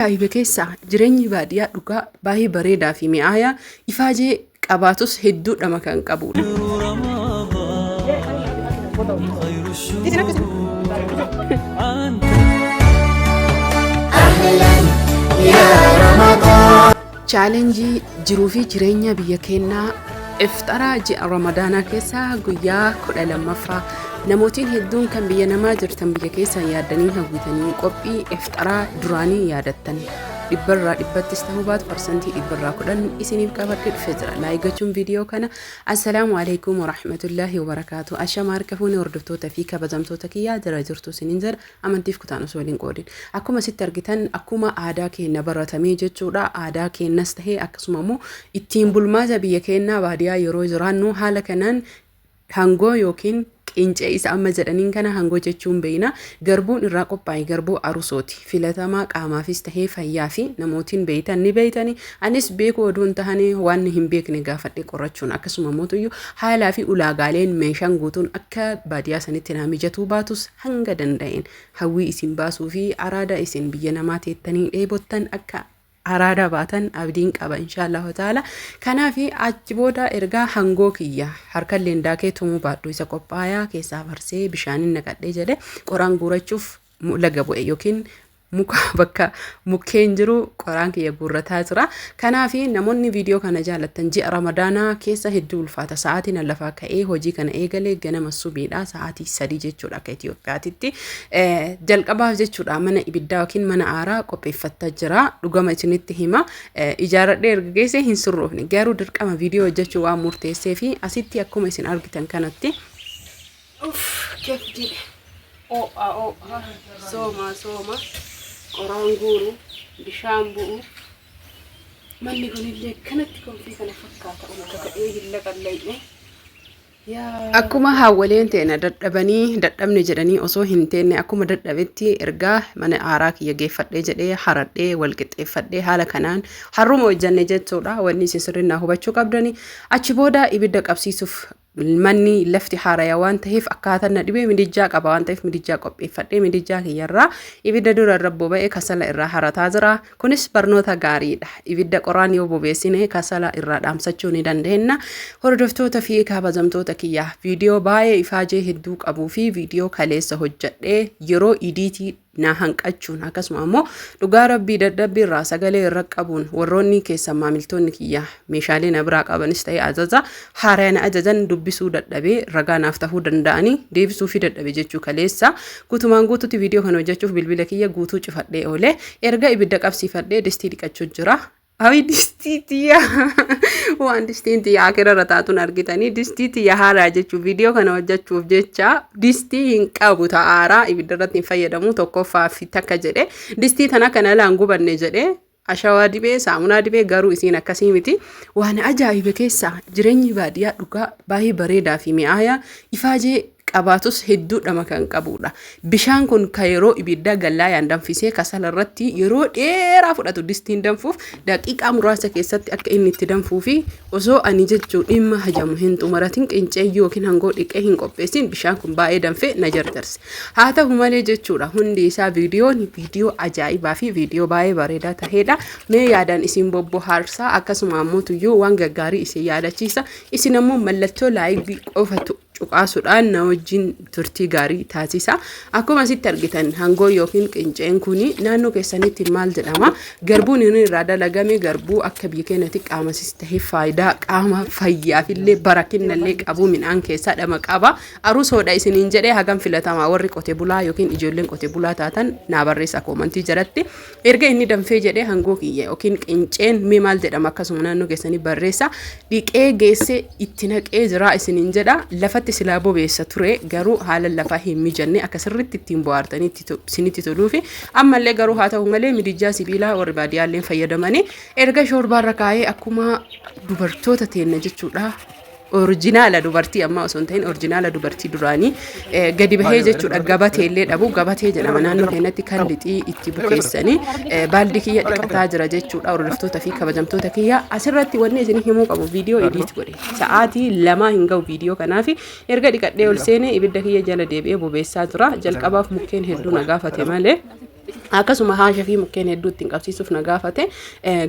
Ajaa'iba keessaa jireenyi baadiyyaa dhugaa baay'ee bareedaa fi mi'aayaa ifaajee qabaatus hedduu dhama kan qabudha. Chaalenjii jiruu fi jireenya biyya keenyaa ifxaraa ji'a Ramadaanaa keessaa guyyaa 12ffaa namootiin hedduun kan biyya namaa jirtan biyya keessan yaaddanii hawwitanii qophii ifxaraa duraanii yaadattan dhibbarraa dhibbattis ta'uu baatu parsantii dhibbarraa 10 isiniif qabadhee dhufee jira. Like gochuun viidiyoo kana. Assalaamu alaikum warahmatullaahi wabarakaatu. Ashama harka fuune hordoftoota fi kabajamtoota kiyyaa jira jirtu isiniin jedha. Amantiif kutaan osoo waliin qoodin. Akkuma asitti argitan akkuma aadaa keenya baratamee jechuudha. Aadaa keenyas tahee akkasuma immoo ittiin bulmaata biyya keenyaa baadiyaa yeroo jiraannu haala kanaan hangoo yookiin qincee isa amma jedhaniin kana hangoo jechuun beeyna. Garbuun irraa qophaa'e garbuu arusooti. Filatamaa qaamaafis tahee fayyaa fi namootiin beeytan ni beeytani. Anis beekuu oduu hin tahane waan hin beekne gaafadhee qorachuun akkasuma mootuyyuu haalaa fi ulaagaaleen meeshaan guutuun akka baadiyaa sanitti naa mijatuu baatus hanga danda'een hawwii isin baasuu fi araada isin biyya namaa teettanii dheebottan akka araada baatan abdiin qaba inshaallahu ta'ala. Kanaaf achi booda ergaa hangoo kiyya harkalleen daakee tumuu baadhu isa qophaayaa keessaa farsee bishaaniin naqadhee jedhe qoraan guurachuuf laga bu'e yookiin muka bakka mukkeen jiru qoraan kiyya guurrataa jira. Kanaaf namoonni viidiyoo kana jaalattan ji'a Ramadaanaa keessa hedduu ulfaata. Sa'aatiin lafaa ka'ee hojii kana eegale ganama subiidha. Sa'aatii 3 jechuudha akka Itoophiyaatitti. Jalqabaaf jechuudha mana ibiddaa yookiin mana aaraa qopheeffattaa jira. Dhugama isinitti hima. Ijaaradhee erga geesse hin sirroofne. Garuu dirqama viidiyoo hojjechuu waan murteessee fi asitti akkuma isin argitan kanatti. Uff, keef jedhe. Oo'a oo'a, sooma sooma, qoraan guuru, bishaan bu'u. Manni kunillee akkanatti konfii kana fakkaata ol kaka'ee hin laqallayne. Akkuma haawwaleen teena dadhabanii dadhabne jedhanii osoo hin teenne akkuma dadhabetti ergaa mana aaraa kiyya geeffadhee jedhee haradhee wal qixxeeffadhee haala kanaan harruma hojjanne jechuudha. Wanni isin sirrinnaa hubachuu qabdani. Achi booda ibidda qabsiisuuf manni lafti haaraya waan ta'eef akkaataan na dhibee midijjaa qaba waan ta'eef midijjaa qopheeffadhee midijjaa kiyyarraa ibidda dura irra boba'e kasala irraa harataa jira. Kunis barnoota gaariidha. Ibidda qoraan yoo bobeessine kasala irraa dhaamsachuu ni dandeenya. Hordoftoota fi kabajamtoota kiyya viidiyoo baay'ee ifaajee hedduu qabuu fi viidiyoo kaleessa hojjedhee yeroo idiitii naa hanqachuun akkasuma ammoo dhugaa rabbii dadhabbii irraa sagalee irra qabuun warroonni keessan maamiltoonni kiyya meeshaalee na biraa qabanis ta'e ajaja haaraa na ajajan dubbisuu dadhabee ragaa naaf tahuu danda'anii deebisuu fi dadhabe jechuu kaleessa guutumaan guututti viidiyoo kana hojjechuuf bilbila kiyya guutuu cufadhee oole erga ibidda qabsiifadhee distii dhiqachuu jira. Ayi distii tiyya waan distiin tiyya akira irra taatuun argitanii distii tiyya haaraa jechuun viidiyoo kana hojjechuuf jecha distii hin qabu ta'aaraa ibidda irratti hin fayyadamu tokkoffaa fi takka jedhe distii tana kana laan gubanne jedhe ashawaa dibee saamunaa dibee garuu isiin akkasii miti waan ajaa'iba keessaa jireenyi baadiyyaa dhugaa baay'ee bareedaa fi mi'aayaa ifaajee qabaatus hedduu dhama kan qabudha. Bishaan kun ka yeroo ibiddaa gallaayaan danfisee kasala irratti yeroo dheeraa fudhatu distiin danfuuf daqiiqaa muraasa keessatti akka inni itti danfuu fi osoo ani jechuu dhimma hajamu hin xumuratin qincee yookiin hangoo dhiqee hin qopheessin bishaan kun baay'ee danfee na jarjarse. Haa ta'u malee jechuudha hundi isaa viidiyoon viidiyoo ajaa'ibaa fi viidiyoo baay'ee bareedaa ta'edha. Mee yaadaan isin bobbohaarsaa akkasuma ammoo tuyyuu waan gaggaarii isin yaadachiisa. Isin ammoo mallattoo laayikii qofatu cuqaasuudhaan na wajjin turtii gaarii taasisa. Akkuma asitti argitan hangoo yookiin qinceen kun naannoo keessanitti maal jedhama? Garbuun inni irraa dalagame garbuu akka biyya keenyatti qaamasis ta'e faayidaa qaama fayyaafillee barakinnallee qabu midhaan keessaa dhama qaba. Arusoodha isiniin jedhee hagam filatamaa warri qote bulaa yookiin ijoolleen qote bulaa taatan naa barreessa koomantii jalatti. Erga inni danfee jedhee hangoo kiyya yookiin qinceen mee maal jedhama akkasuma naannoo keessanii barreessa dhiqee geessee itti naqee jira isiniin jedha lafatti silaa bobeessa ture garuu haala lafaa hin mijanne akka sirriitti ittiin bohaartanii isinitti toluufi ammallee garuu haa ta'u malee midijjaa sibiilaa warri baadiyyaalleen fayyadamanii erga shoorbaarra kaa'ee akkuma dubartoota teenna jechuudha Orijinaala dubartii ammaa osoo hin ta'in orijinaala dubartii duraanii gadi bahee jechuudha gabatee illee dhabu gabatee jedhama naannoo keenyatti kan lixii itti bukeessanii baaldi kiyya dhiqataa jira jechuudha hordoftoota fi kabajamtoota kiyya asirratti wanni isin himuu qabu viidiyoo idiit godhe sa'aatii lamaa hin ga'u viidiyoo kanaaf erga dhiqadhee ol seene ibidda kiyya jala deebi'ee bobeessaa jira jalqabaaf mukkeen hedduu na gaafate malee. Akkasuma haasha fi mukkeen hedduu ittiin qabsiisuuf na gaafate.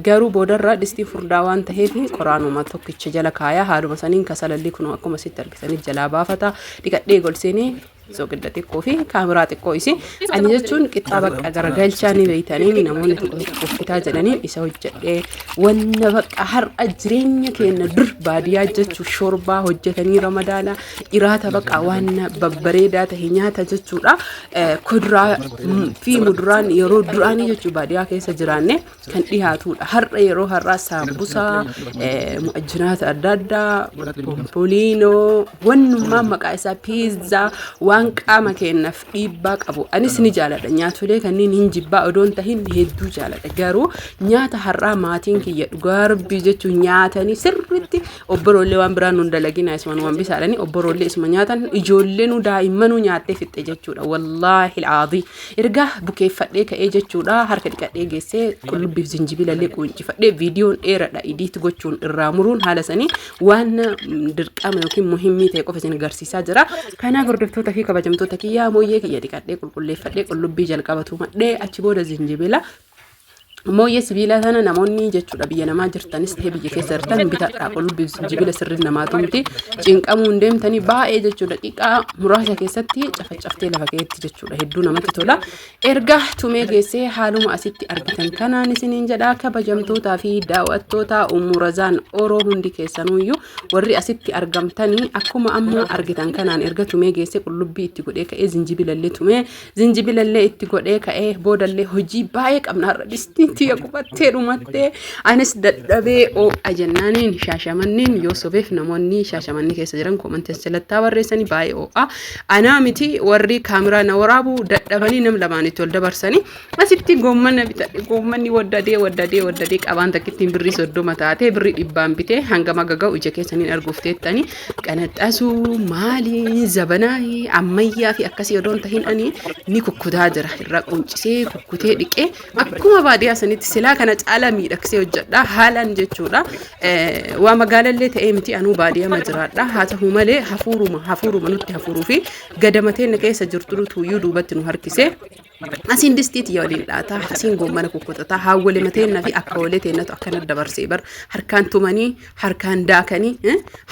Garuu boodarra distii furdaa waan ta'eef qoraanuma tokkicha jala kaayaa, haaluma saniin kasalalli kun akkuma sitti argitaniif jalaa baafata. Dhiqadhee golseenii soogidda xiqqoo fi kaameraa xiqqoo isi. Ani jechuun qixxaa bakka garagalchaa ni beeytanii, namoonni tokko tokko koffitaa jedhanii isa hojjedhee. Wanna bakka har'a jireenya keenya dur baadiyyaa jechuun shorbaa hojjetanii, Ramadaana iraata bakka waan babbareedaa ta'e nyaata jechuudha. Kuduraa fi muduraan yeroo duraanii jechuun baadiyyaa keessa jiraanne kan dhiyaatudha. Har'a yeroo har'aa saambusaa, mu'ajjinaata adda addaa, pompoliinoo, wannummaa maqaa isaa piizzaa, waan qaama keenyaaf dhiibbaa qabu. Anis ni jaaladha. Nyaatolee kanneen hin jibbaa odoon tahin hedduu jaaladha. Garuu nyaata har'aa maatiin kiyya dhugaa Rabbii jechuun nyaatanii sirriitti obboroollee waan biraan nun dalagina, isuma waan bisaadhani obboroollee isuma nyaatan, ijoollee nu daa'immanuu nyaattee fixxe jechuudha. Wallaahi al-aadii. Erga bukeeffadhee ka'ee jechuudha, harka dhiqadhee geessee qullubbiif zinjibilallee quuncifadhee, viidiyoon dheeradha, edit gochuun irraa muruun haala sanii waan dirqama yookiin muhimmii ta'e qofa isin agarsiisaa jira. Kanaaf hordoftoota fi kabajamtoota kiyyaa, mooyyee kiyya dhiqadhee qulqulleeffadhee, qullubbii jalqaba tumadhee, achi booda zinjibila. Mooyyee sibiilaa sana namoonni jechuudha biyya namaa jirtanis ta'e biyya keessa jirtan bitadhaa. Qullubbii zinjibila sirriin namaa tumti, cinqamuu hin deemtanii baay'ee jechuudha, daqiiqaa muraasa keessatti cafacaftee lafa keetti jechuudha, hedduu namatti tola. Erga tumee geessee haaluma asitti argitan kanaan isiniin jedha. Kabajamtootaa fi daawwattoota Umurazaan Oroo hundi keessanuyyuu warri asitti argamtanii, akkuma amma argitan kanaan erga tumee geessee qullubbii itti godhee ka'ee, zinjibilallee tumee zinjibilallee itti godhee ka'ee, boodallee hojii baay'ee qabna har'a. Distiin tiyya qubattee dhumattee, anis dadhabee oo'a jennaaniin Shaashamanneen yoo sobeef namoonni Shaashamannee keessa jiran comment jalatti barreessanii, baay'ee oo'a. Anaa miti, warri kaameraa na waraabu dadhabanii nam lamaanitti ol dabarsanii. Asitti goommana bitadhe. Goommanni waddadee waddadee waddadee, qabaan takkittiin birrii 30 taatee, birrii 100n bitee hanga magaga'u ija keessaniin arguuf teettanii. Qanaxxasuu maali, zabanaa ammayyaa fi akkasii odoon tahin ani ni kukkutaa jira, irraa quncisee kukkutee dhiqee akkuma baadiyyaa sanitti silaa kana caalaa miidhagsee hojjedha haalaan jechuudha. Waa magaalallee ta'ee miti, anuu baadiyyaa ma jiraadha. Haa ta'u malee hafuuruma nutti hafuuruu fi gadamateen keessa jirtu tuuyyuu duubatti nu harkise. Asiin distii tiyya waliin dhaataa, asiin goommana kukkutataa, haawwole mateenna fi akka walee teennatu akkana dabarsee bar. Harkaan tumanii, harkaan daakanii,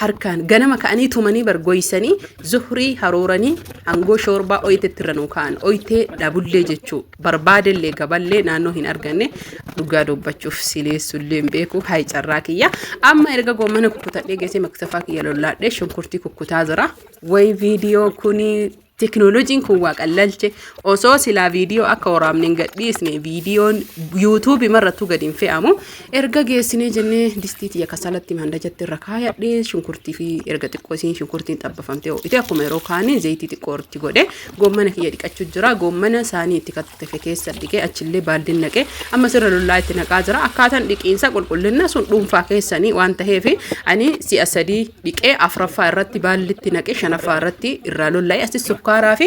harkaan ganama ka'anii tumanii bar, goysanii, zuhrii harooranii, hangoo shoorbaa oyitetti irra nuu ka'an. Oyitee dhabullee jechuu barbaadellee gaballee naannoo hin arganne, dhugaa dubbachuuf sileessullee hin beeku, hayi carraa kiyya. Amma erga goommana kukkutadhee geessee maksafaa kiyya lollaadhee shunkurtii kukkutaa jira. Wayi viidiyoo kuni, teknooloojiin kun waa qallalche. Osoo silaa viidiyoo akka waraabne hin gadhiisne, viidiyoon yuutuubii marrattuu gadi hin fe'amu. Erga geessinee jennee distii tiyya kasalatti mandajatti irra kaayadhee, shunkurtii fi erga xiqqoo isiin shunkurtiin xabbafamtee ho'ite, akkuma yeroo kaanii zayitii xiqqoo irratti godhe, goommana kiyya dhiqachuu jira. Goommana saanii itti kattefe keessa dhiqee, achillee baaldiin naqee, amma sirra lollaa itti naqaa jira. Akkaataan dhiqiinsa qulqullina sun dhuunfaa keessanii waan ta'eef, ani si'a sadii dhiqee, afuraffaa irratti baallitti naqee, shanaffaa irratti irraa lollaa'ee, asis sukkaaraa fi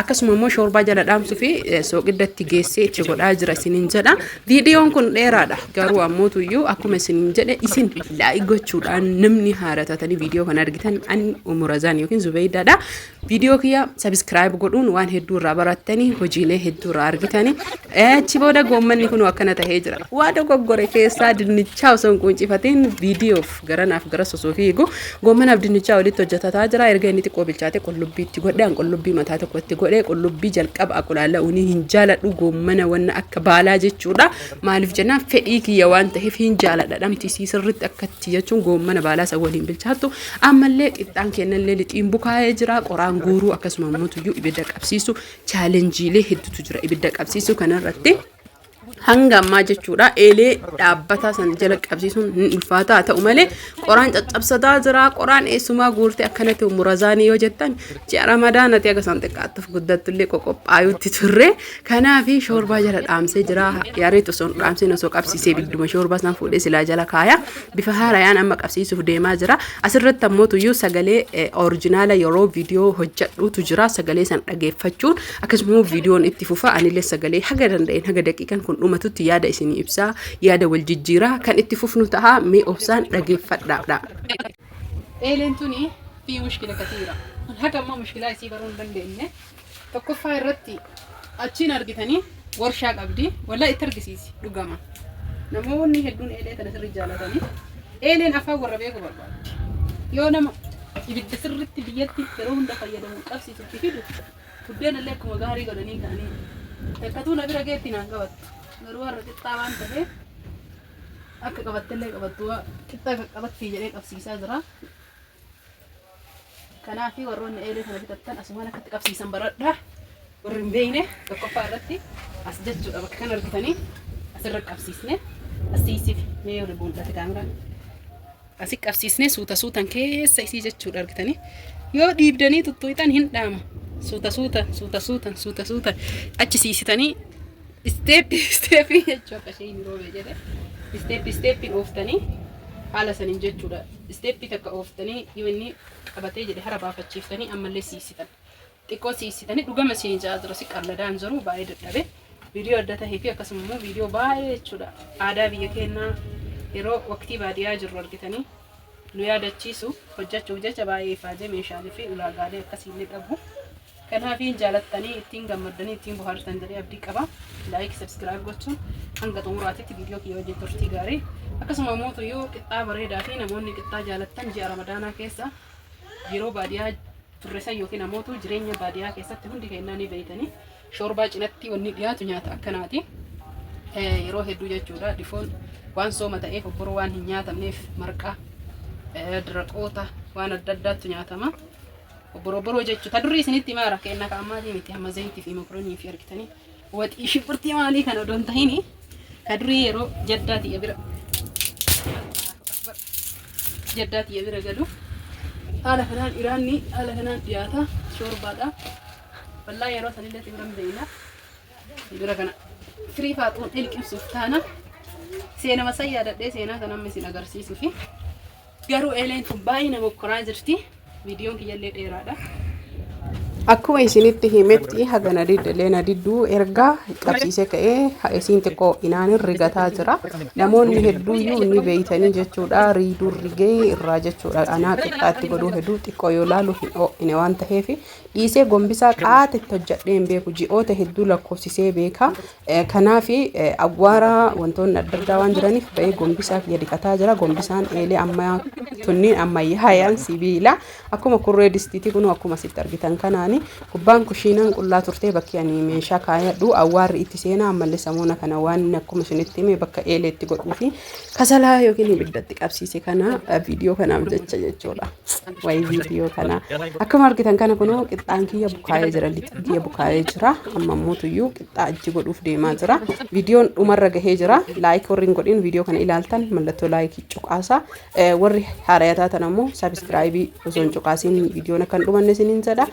akkasuma immoo shoorbaa jala dhaamsuu fi sooqiddatti geessee itti godhaa jira isiniin jedha. Viidiyoon kun dheeraadha, garuu ammootuyyuu akkuma isiniin jedhe isin like gochuudhaan namni haara taatanii viidiyoo kana argitan, ani Umurazaan yookiin Zubeydaadha. Viidiyoo kiyya subscribe godhuun waan hedduu irraa barattanii, hojiilee hedduu irraa argitanii. Achi booda goommanni kun akkana tahee jira. Waa dogoggore keessaa dinnichaa osoo hin quuncifatiin viidiyoof garanaaf gara sosoo fiigu, goommanaaf dinnichaa walitti hojjetataa jira. Erga inni xiqqoo bilchaate qullubbii itti godhe. An qullubbii mataa tokko itti godhe. Qullubbii jalqaba aqulaalla'uunii hin jaaladhu, goommana wanna akka baalaa jechuudha. Maaliif jennaan fedhii kiyya waan ta'eef hin jaaladha. Dhamti isii sirriitti akkatti jechuun goommana baalaa isa waliin bilchaattu. Ammallee qixxaan kennallee lixiin bukaa'ee jira. Qoraan guuruu akkasuma immoo tuyyuu ibidda qabsiisu challengeiilee hedduutu jira ibidda qabsiisuu kanarratti. Hanga ammaa jechuudha eelee dhaabbataa san jala qabsiisuun ni ulfaataa, haa ta'u malee qoraan caccabsataa jira. Qoraan eessumaa guurte akkanatti Murazaanii yoo jettan, ji'a Ramadaanati aga san xiqqaattuuf guddattullee qoqophaayutti turre. Kanaafi shoorbaa jala dhaamsee jira. Yaareetu osoo hin dhaamseen osoo qabsiisee ibidduma shoorbaa san fuudhee silaa jala kaaya. Bifa haarayaan amma qabsiisuuf deemaa jira. Asirratti ammoo tuyyuu sagalee original yeroo viidiyoo hojjedhutu jira. Sagalee san dhageeffachuun akkasuma viidiyoon itti fufa. Anillee sagalee haga danda'een haga daqiiqaan kun dhumatutti yaada isinii ibsaa, yaada wal jijjiiraa kan itti fufnu ta'a. Mee obsaan dhageeffadhaa. Eeleen tuni fi mushkila katiira. Haga ammaa mushkilaa isii baruu hin dandeenye. Tokkoffaa irratti achiin argitanii Warshaa qabdi. Wallahi itti argisiisi dhugama. Namoonni hedduun eelee tana sirri jaalatanii. Eeleen afaan warra beeku barbaaddi. Yoo nama ibidda sirritti biyyatti yeroo hunda fayyadamu qabsiisutti fidu, buddeena illee akkuma gaarii godhanii ka'anii. Takkatuu na bira geetti naan qabattu. Garuu warra qixxaa waan ta'eef akka qabattellee qabattu, qixxaa qaqqabattii jedhee qabsiisaa jira. Kanaaf warroonni eelee kana bitattan asumaan akkatti qabsiisan baradhaa. Warri hin beekne, tokkoffaa irratti as jechuudha, bakka kana argitanii asirra qabsiisne, asiisiif mee yoo mul'ate kaameraan. Asi qabsiisnee suuta suutan keessa isii jechuudha, argitanii. Yoo dhiibdanii tuttuuxan hin dhaama. Suuta suutan, suuta suutan, suuta suutan achi siisitanii, step step jechuu, akka isheen hin roobee jedhe, step step ooftanii haala saniin jechuudha. Step takka ooftanii, yoo inni qabatee jedhe hara baafachiiftanii, ammallee siisitan. Xiqqoo siisitanii. Dhugama siin jaa jira, si qalladaan jiru baay'ee dadhabe. Viidiyoo adda tahee fi akkasuma immoo viidiyoo baay'ee jechuudha. Aadaa biyya keenyaa yeroo waqtii baadiyyaa jirru argitanii nu yaadachiisu hojjechuuf jecha baay'ee ifaajee meeshaalee fi ulaagaalee akkasiillee dhabu. Kanaaf jaalattanii, ittiin gammaddanii, ittiin bohaartan jedhee abdii qaba. Like, subscribe gochuun hanga xumuraatitti viidiyoo kiyya wajjin turtii gaarii. Akkasuma immoo tuyyuu qixxaa bareedaa fi namoonni qixxaa jaalattan, ji'a Ramadaanaa keessa yeroo baadiyyaa turre san yookiin ammoo jireenya baadiyyaa keessatti hundi kennaa ni beeytanii, shoorbaa cinatti wanni dhiyaatu nyaata akkanaati. Yeroo hedduu jechuudha, difoon waan sooma ta'eef obboroo waan hin nyaatamneef, marqaa, diraqoota, waan adda addaattu nyaatama. Obboroo obboroo jechuudha. Ta durii isinitti himaara, kennaa ka ammaatii miti, amma zayitii fi mokoroonii fi argitanii waxii shunkurtii maalii kana odoon tahini, ka durii yeroo jaddaa tiyya bira galu haala kanaan iraanni haala kanaan dhiyaata shoorbaadha. Wallaahi yeroo sanillee xibira beeyna. Xibira kana firii faaxuun ilqimsuuf taana. Seenama san yaadadhee seenaa sana amma isin agarsiisuu fi garuu eeleen tun baay'ee nama okkoraa jirti. Viidiyoon kiyyallee dheeraadha. Akkuma isinitti himetti, hagana diddalee na didduu erga qabsiisee ka'ee isiin xiqqoo inaanin rigataa jira. Namoonni hedduuyyuu ni beeytanii jechuudha. Riiduun rigee irraa jechuudha. Anaa qixxaatti godhuu hedduu xiqqoo yoo laalu hin ho'ine waan ta'eef dhiisee gombisaa qaata itti hojjedhee hin beeku. Ji'oota hedduu lakkoofsisee beeka. Kanaaf awwaara wantoonni adda addaa waan jiraniif ba'ee gombisaa kiyya dhiqataa jira. Gombisaan eelee ammayyaa tunniin ammayyaayaan sibiila. Akkuma kurree distiiti kun akkuma asitti argitan kanaani gubbaan kushiinaan qullaa turtee, bakki ani meeshaa kaayadhu awwaarri itti seenaa. Ammallee samuuna kana waan akkuma isinitti hime bakka eeleetti godhuu fi kasalaa yookiin ibiddatti qabsiise kana viidiyoo kanaaf jecha jechuudha. Wayi viidiyoo kana akkuma argitan kana, kunoo qixxaan kiyya bukaa'ee jira, lixi kiyya bukaa'ee jira. Amma immoo qixxaa achi godhuuf deemaa jira. Viidiyoon dhumarra gahee jira. Like warri hin godhin viidiyoo kana ilaaltan mallattoo like cuqaasa. Warri haarayaa taatan ammoo subscribe osoo hin cuqaasiin viidiyoon akka hin dhumanne isiniin jedha.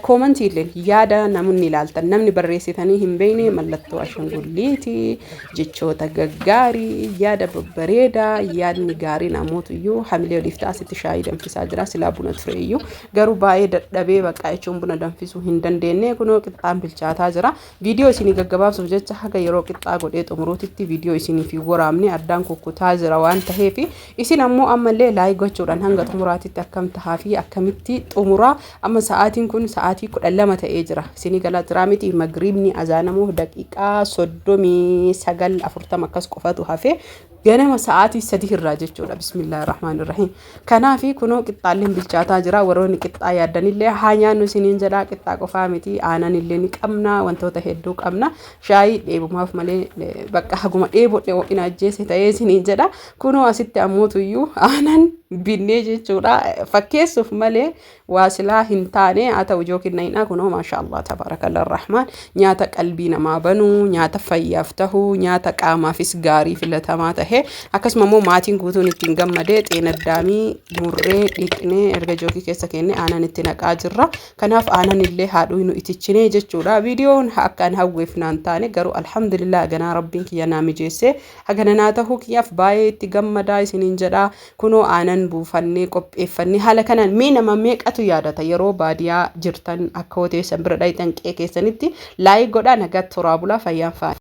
Comment illee yaada namni ilaaltan, namni barreessitanii hin beekne, mallattoo ashangulliitii, jechoota gaggaarii, yaada babbareedaa, yaadni gaarii namoota iyyuu hamilee oliif ta'a. Asitti shaayii danfisaa jira. Silaa buna ture iyyuu garuu baay'ee dadhabee bakka jechuun buna danfisuu hin dandeenye. Kunoo qixxaan bilchaataa jira. Viidiyoo isinii gaggabaabsuuf jecha haga yeroo qixxaa godhee xumuruutitti viidiyoo isiniif hin waraabne, addaan kukkutaa jira waan ta'eef, isin ammoo ammallee like gochuudhaan hanga xumuraatitti akkam tahaa fi akkamitti xumuraa. Amma sa'aatiin kun sa'aatii 12 ta'ee jira. Isinii galaa jira miti? Magriibni azaanamuuf daqiiqaa 39, 40 akkas qofatu hafe, ganama sa'aatii 3 irraa jechuudha. Bismillaahi rahmaan irrahiim. Kanaafi kunoo qixxaalleen bilchaataa jira. Warroonni qixxaa yaaddanillee haa nyaannu isiniin jedha. Qixxaa qofaa miti, aanan illee ni qabna, wantoota hedduu qabna. Shaayii dheebumaaf malee bakka haguma dheebodhe ho'ina ajjeese ta'ee isiniin jedha. Kunoo asitti ammootuyyuu aanan binnee jechuudha. Fakkeessuuf malee waa silaa hin taane, haa ta'u ijoo kenna. Kunoo maasha Allah, tabaarakalla rahmaan, nyaata qalbii namaa banuu, nyaata fayyaaf tahu, nyaata qaamaafis gaarii filatamaa tahe, akkasuma immoo maatiin guutuun ittiin gammadee, xeenaddaamii murree dhiqnee erga jookii keessa kenne aanan itti naqaa jirra. Kanaaf aanan illee haadhuu nu itichinee jechuudha. Viidiyoon akkaan hawweef naan taane, garuu alhamdulillah, ganaa rabbiin kiyya naa mijeessee hagana naa tahuu kiyyaaf baay'ee itti gammadaa isiniin jedha. Kunoo aanan buufannee qopheeffannee haala kanaan. Mee nama meeqatu yaadata yeroo baadiyaa jirtan akka hoteessan bira dhayxan qe'ee keessanitti? Like godhaa, nagaatti toraa, bulaa, fayyaan faana.